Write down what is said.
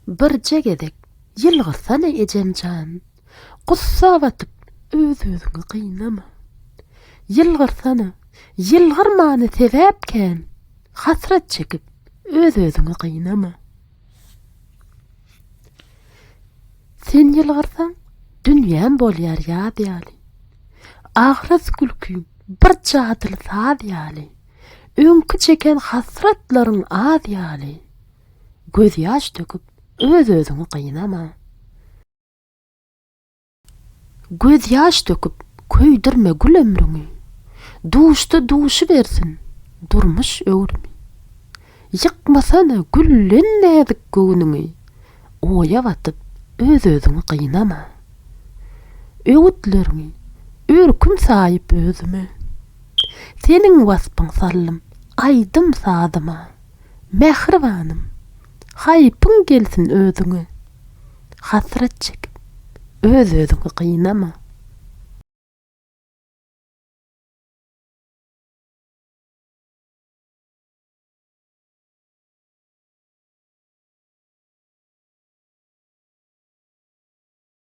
Birje gezek ýylgyrsana ejem jan, Gussa batyp öz-özüňi gynama. Ýylgyrsana, ýylgyrmana sebäp kän, Hasrat çekip öz-özüňi gynama. Sen ýylgyrsaň, dünýäm bolýar ýaz ýaly. Agras gülkiň bir jadyly saz ýaly. Öňki çeken hasratlaryň az ýaly. Gözýaş döküp öz-özüňi gynama. Gözýaş döküp köýdürme gül ömrüňi. Duşda duşubersin durmuş öwrümi. Ýykmasana güllen näzik göwnüňi, Oýa batyp öz-özüňi gynama. Öwütleriňi örküm saýyp özüme, Seniň waspyň saldym aýdym-sazyma. Mähribanym, haýpyň gelsin özüňe, Hasrat çekip, öz-özüňi gynama.